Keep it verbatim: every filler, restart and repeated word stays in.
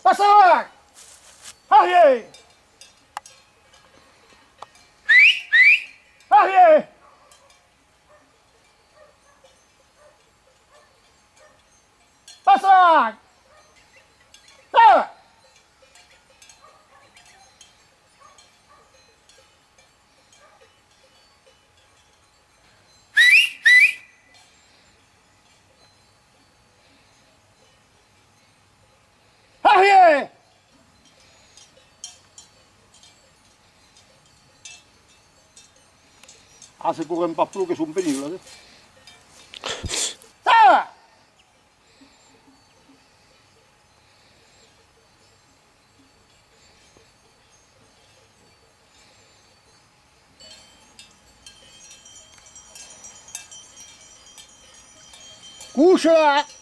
Passa! Arrière! Arrière! Passa! Ah! Arrière! Ah, se corren pas pro que son penibles, eh? Ah! Coish-la!